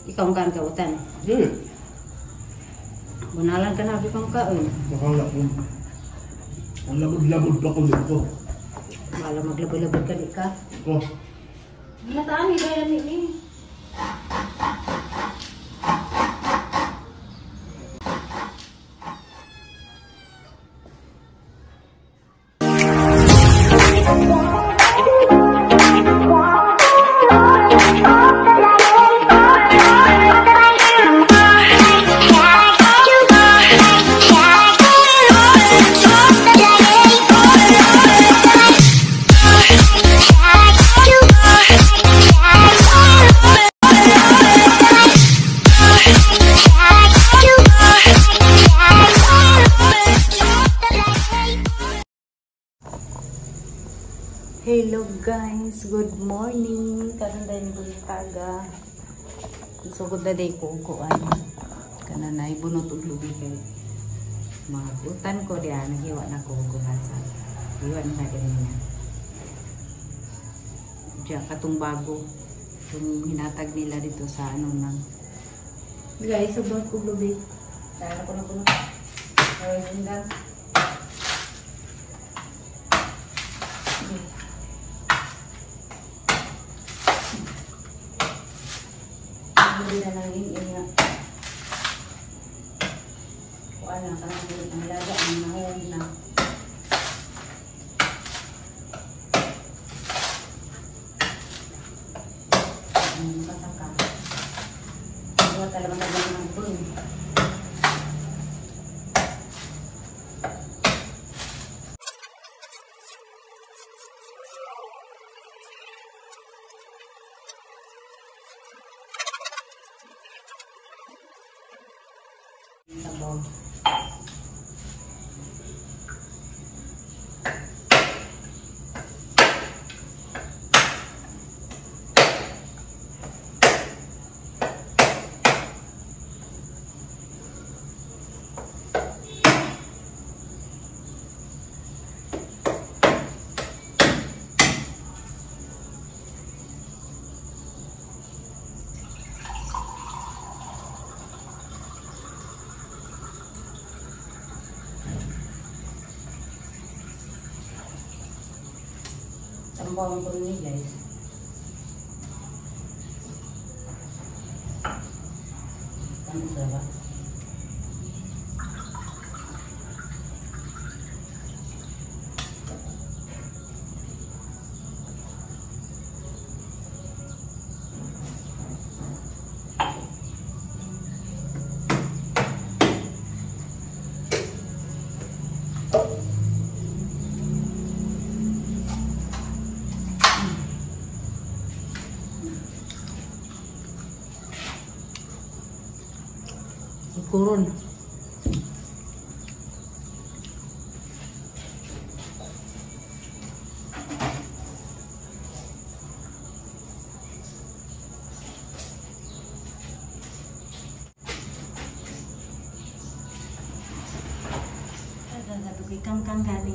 Ikaw ang kaan kautan. Dili. Bunalan ka na abi kang kaon. Makala ko. Ang labod-labod pa ko dito. Wala maglabod-labod ka di ka. Oh. Ginataan ni dahil ni. Hello guys, good morning. Karon dayong buntaga. Sugod na day ko kuan. Kana na ibunot og lubi kay magutan ko diha naghiwa na ko guhasa. Hiwa na ganina. Diya katong bago itong hinatag nila dito sa ano nang. Guys, subot og lubi. Tara ko na kuno. Ay, sundang. Hindi na lang yun nga. Kuha na, karang ang laga, ang nahong na. Ang kasaka. Buhat talaga talaga ng bun. Sabaw. Tambang ko ni guys. Ano sa ba? Kurun. Kang-kang kani.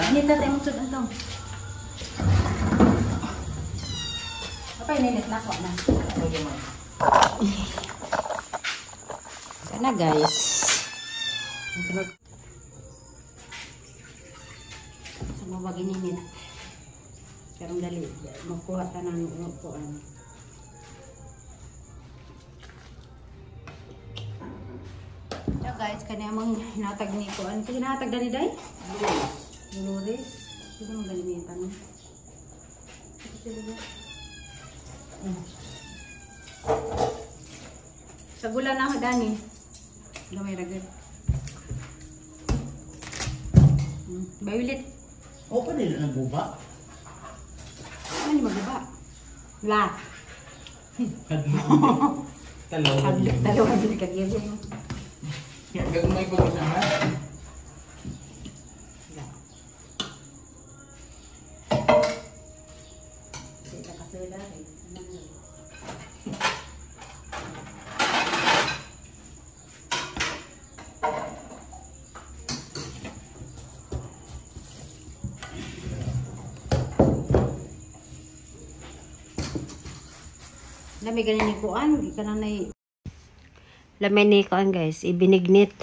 Init na tayo magsud ang. Apa ininit na ko na. Sana guys. Mabagininit. Karong dali magkuha ta ng kuan. So guys, kani among hinatag ni kuan. Kasi hinatag dani day? Dolores. Sino man gani niya tanong? Sa gula na ako dani. Gamay ra gyud. Violet. Open nila ng guba. Ano maguba? La. Talaw. Dalawa din kagiri. Gagmay ko sa ha. La. Kita kasula eh. Lami ganin ni kuan, gi ka nay. Lami ni kuan guys, ibinignit.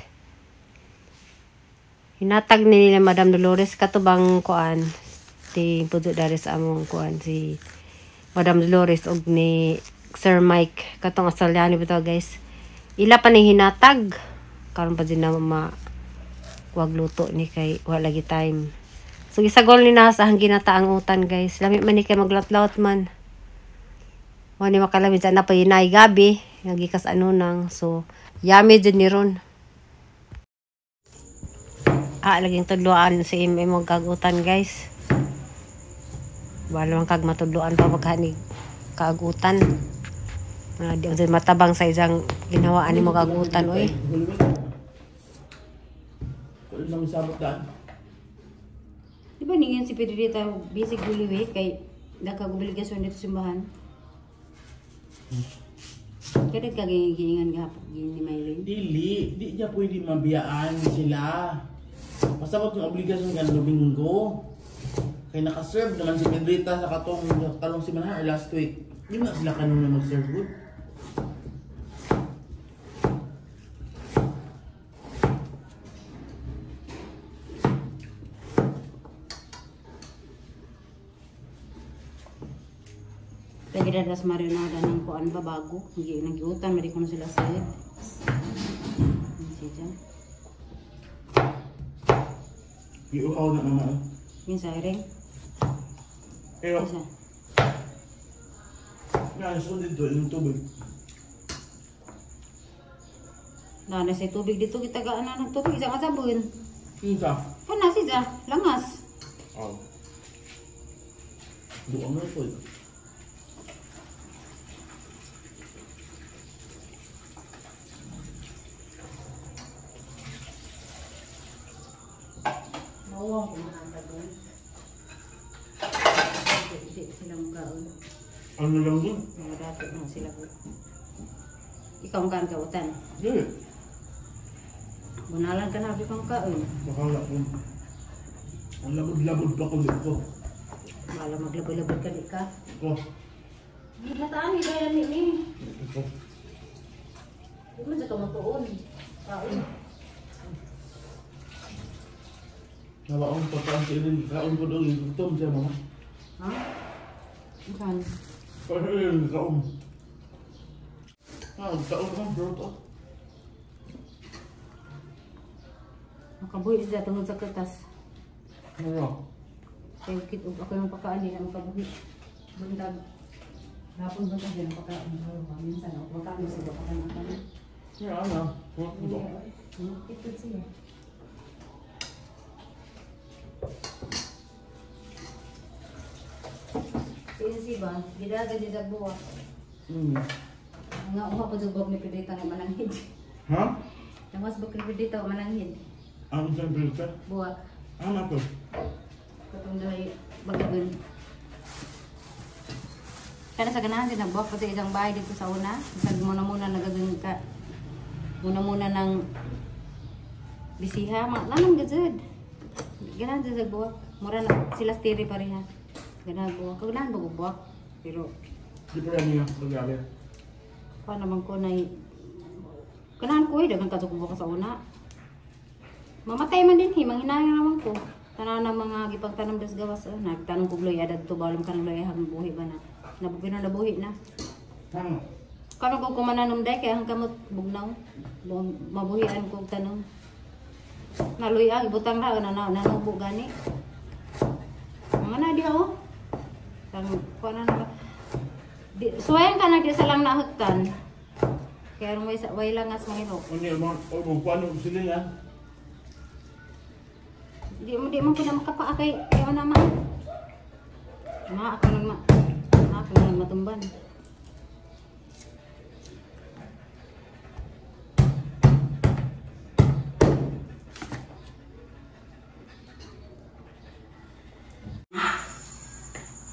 Hinatag ni nila Madam Dolores katubang kuan ti pudo dari sa among kuan si Madam Dolores og ni Sir Mike katong Australiano bitaw guys. Ila pa ni hinatag karon pa din na ma wag luto ni kay wala lagi time. So gisagol ni na sa ang ginataang utan guys. Lami man ni kay maglaut-laut man. Mo ni makalami sa na pa inay gabi nagikas ano nang so yummy din ni ron. Ah, laging tudloan si MM mo kagutan guys. Wala man kag matudloan pa paghanig kagutan. Di unsa matabang sa isang ginawaan nimo kagutan oy. Kulo lang sabot daan. Di ba ningin si Pedrita basic guliwi kay nagkagubligasyon dito sa simbahan? Kaya kag giingan gahapon ni Mylene. Dili, di niya pwede mabiyaan sila. Pasabot ng obligasyon kan Domingo. Kay nakaserve naman si Pedrita sa katong karong simana or last week. Di na sila kanuna mag-serve good. Kaya das marinada ng kuan ba bago. Hindi nagyutan, mali ko na sila sayad. Siya. Iuhaw na naman. Yung siren. Pero, Isa. nga, sundin dito yung tubig. Na, nasa tubig dito, kita gaan na ng tubig. Isang kasabon. Isa. Kana siya, langas. Oh. Duang na po. Mauwang ko mga doon. Hindi sila mukaon. Ano lang dun? Mga dato na sila po. Ikaw ang kaan kautan. Hindi. Bunalan ka na, abi kang kaon. Baka wala ko. Ang labod-labod pa ko dito. Bala maglabod-labod ka di ka. Oh. Ginataan, hindi kaya ni ni. Ito. Di man sa kamatuon. Kaon. Nawaon pagkaan sa ilin. Kaon ko doon. Gutom siya mama. Ha? Saan? Kaon ilin. Kaon. Ah, kaon ka. Bro, to. Makabuhi siya tungod sa kertas. Ano? Kaya kit ako yung pagkaan, hindi na makabuhi. Buntag. Hapon buntag din ang pagkaan. Minsan ako pagkaan sa pagkaan ako. Kaya ano? Ito. Ito siya. Sinsi ba? Gidaga di sa buwa. Nga uha pa jud ni Pedrita nga mananghid. Ha? Namas ba ni Pedrita nga mananghid? Ano sa Pedrita? Buwak. Ano to? Katong dahay bagagon. Kana sa ganahan din nagbuwak pa sa isang bahay dito sa una. Bisag muna-muna nagagun ka. Muna-muna ng bisiha. Mga lanang gazud. Ganahan din sa buwak. Mura na sila stiri pareha. Ganahan buwak. Kaganahan ba buwak? Pero Di pa rin niya paggabi. pa naman ko na ganahan ko eh. Dagan ka sa buwak sa una. Mamatay man din eh. Manghinayang naman ko. Tanaw ng mga gipagtanom des gawas oh. Nagtanong ko gloy adad to balom kanang loy hang buhi ba na. Nabuhi na nabuhi na. Kano ko kumananom day kay ang kamot bugnaw. Mabuhian ko tanom. Naluy ang ibutang ra na nanubo gani. Mga na diha oh. Tang kuan na. Suwayan ka na di sa lang nahuttan. Kaya rong way langas mahirok. Unya mo kuan sila ya. Di mo pina makapaa kay ayaw na ma. Ma ako nang ma. Ako nang matumban.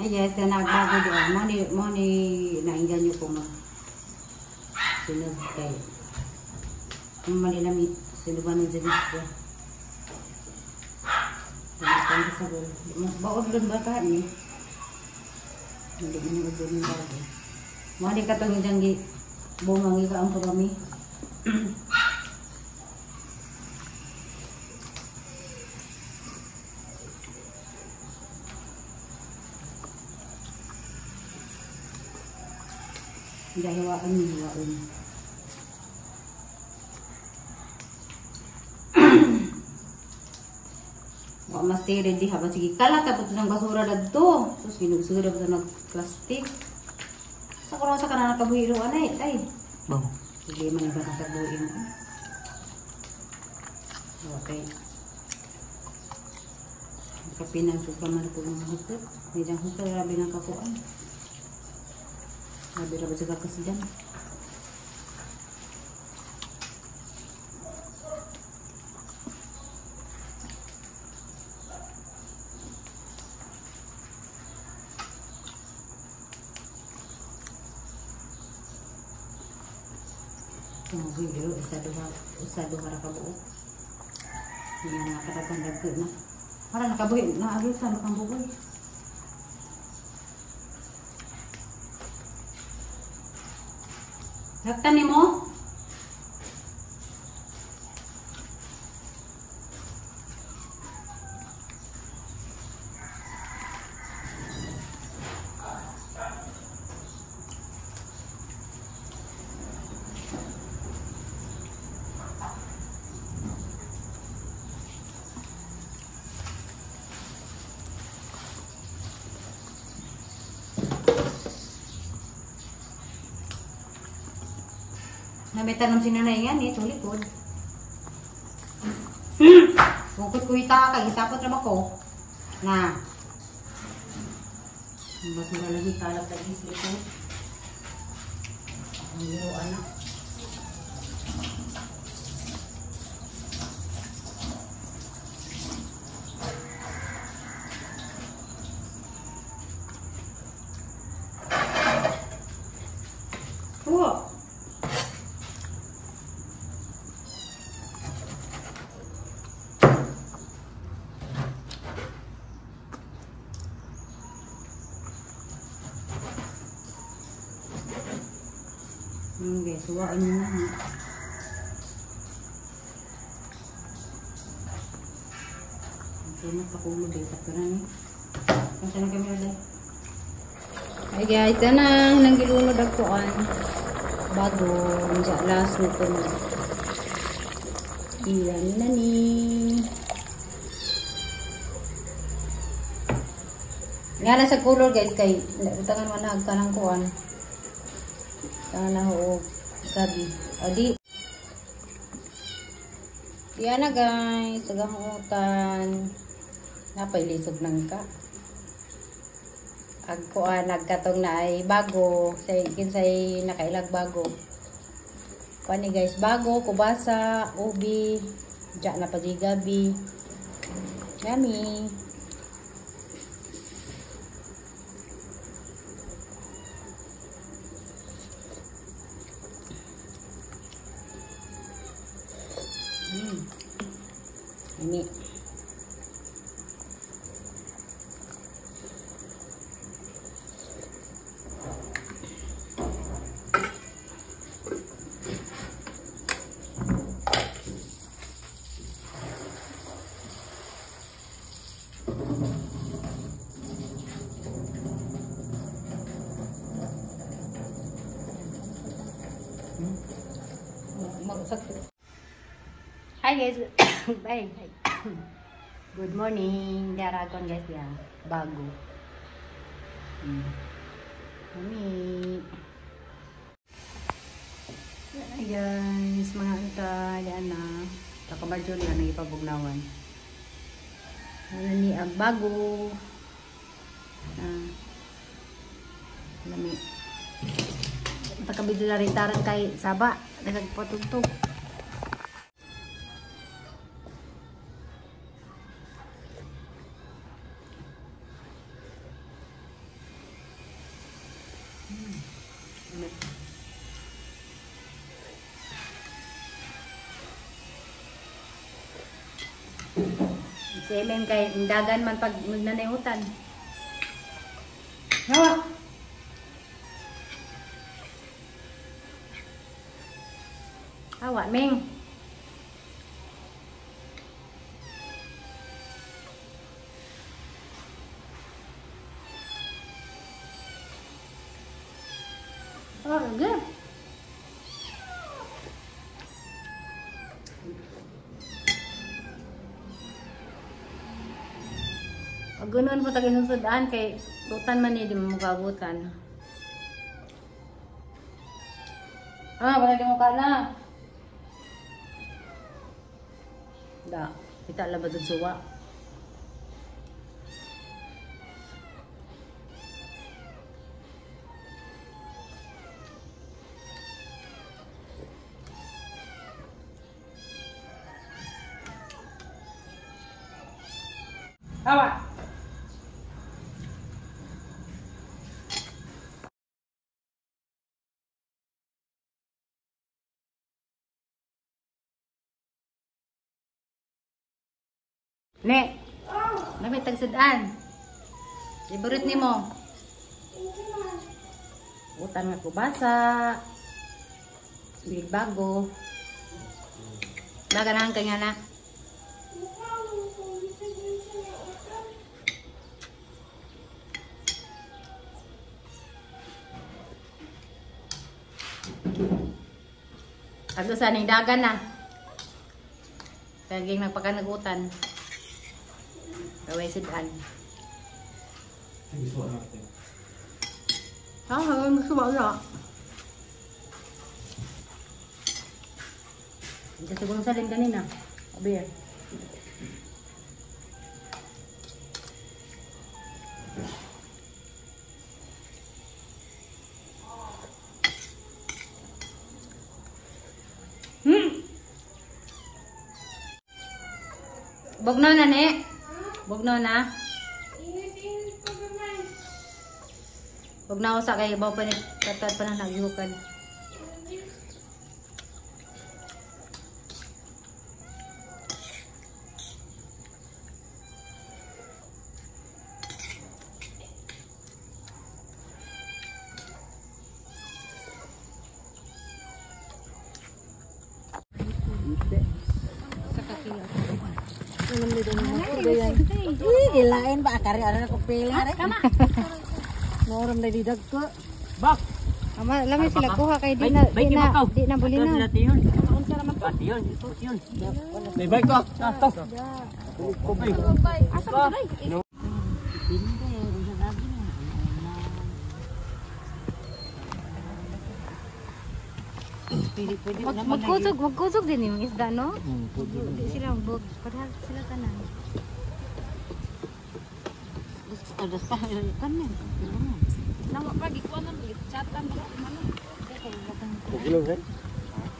Ay yes, na nagbago doon. Mo ni nainggan niyo ko mag sunod kay malinamit sinuban ng janis ko. Baod doon ba ka ni? Hindi mo niyo doon yung bago. Mo ni katong diyang bungang ika ang kami. Hiwaan ni hiwaon. Wa mas tire di haba sige kalat tapos ng basura dadto. Sus ginugsura ba nag plastic. Sa kuno sa kana nakabuhi ro anay ay. Bang. Sige man ba nakabuhi mo. Okay. Kapinang suka man ko ng hukot. May jang hukot rabi nang kakuan. Rabi rabi sa kakasidan. Tunggu dulu usa duha ra ka buok. Niya nakadagan dagko na. Para nakabuhi na agil sa kang bugoy. Haktan nimo? May tanong si nanay nga ni, tulikod. Bukod ko ita kay isapot ra ko. Na. Basura lagi kalat lagi sa likod. Ang liro anak. Oh. Okay, suwain nyo na. Okay, napakulog eh. Sakto na eh. Nasaan na kami ulit? Ay guys, tanang nanggilunod agkuan. Bago, nja last nito na. Ilan na ni. Nga na sa color guys, kay utangan man na agkanang kuan. Tangan na ho gabi. O di. Diyan na guys, tagahutan. Napailisog nang ka. Agkuan nagkatong na ay bago, say kinsay nakailag bago. Kuan ni guys, bago, kubasa, ubi, diya na pa di gabi. Yummy. Ini. Hi guys. Bye. Good morning. Daragon guys ya. Bago. Kami. Hi guys, mga anta, yan na. Takabadyo nila nagipabugnawan. Ano ni ag bago. Lami. Takabidyo na rin tarang kay Saba. Nagpatugtog. Si MM kay dagan man pag magnanayutan. Hawa. Hawa, Ming. Oh, good. Pag ganoon po tayo susudaan kay tutan man ni di mo magabutan. Ah, wala di mo ka na. Da, kita la ba suwa. Hawa. Ne, namit tagsudan. Iburit nimo. Utan nga kubasa. Bilig bago. Naganahan ka nga na. Agusan ning dagan na. Kaging nagpakanagutan. Kaway sudan. Gusto natin. Ah, gusto ba wala? Hindi siguro sa kanina. Beer. Bugno na ni. Bugno na. Init-init pa gamay. Bugno sa kay ibaw pa ni katad pa na nagyukan. Ilain ba kari ana ko pili are. Moram na didag ko. Bak. Ama lami sila kuha kay di na di na di na bulina. May bike ko. Ato. Asa ba dai? Magkusog, magkusog din yung isda, no? Di sila magbog. Padahal sila tanan. Adas pa kanin. Nawa pa gikuan man gitchatan ba ano? Kilo, eh?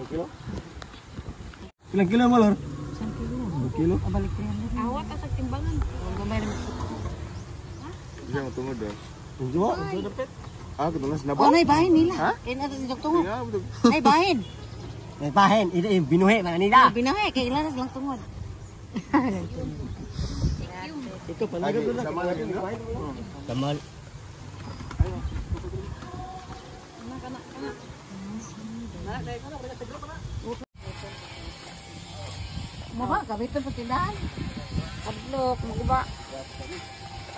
Kilo? Ilang kilo mo, Lor? 1 kilo. Balik 300. Awat sa timbangan. Hindi mo tungod eh. Hindi mo? Ah, kuno na Oh, nay bahin nila. Kay na sa tungod. Nay bahin. May bahin, ito yung binuhi mga nila. Binahe kay ilan na silang tungod. Ito pala Sama lagi no? Tamal. Mo ba kabito pa tindahan? Adlok, maguba.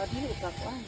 Adlok ka kuan.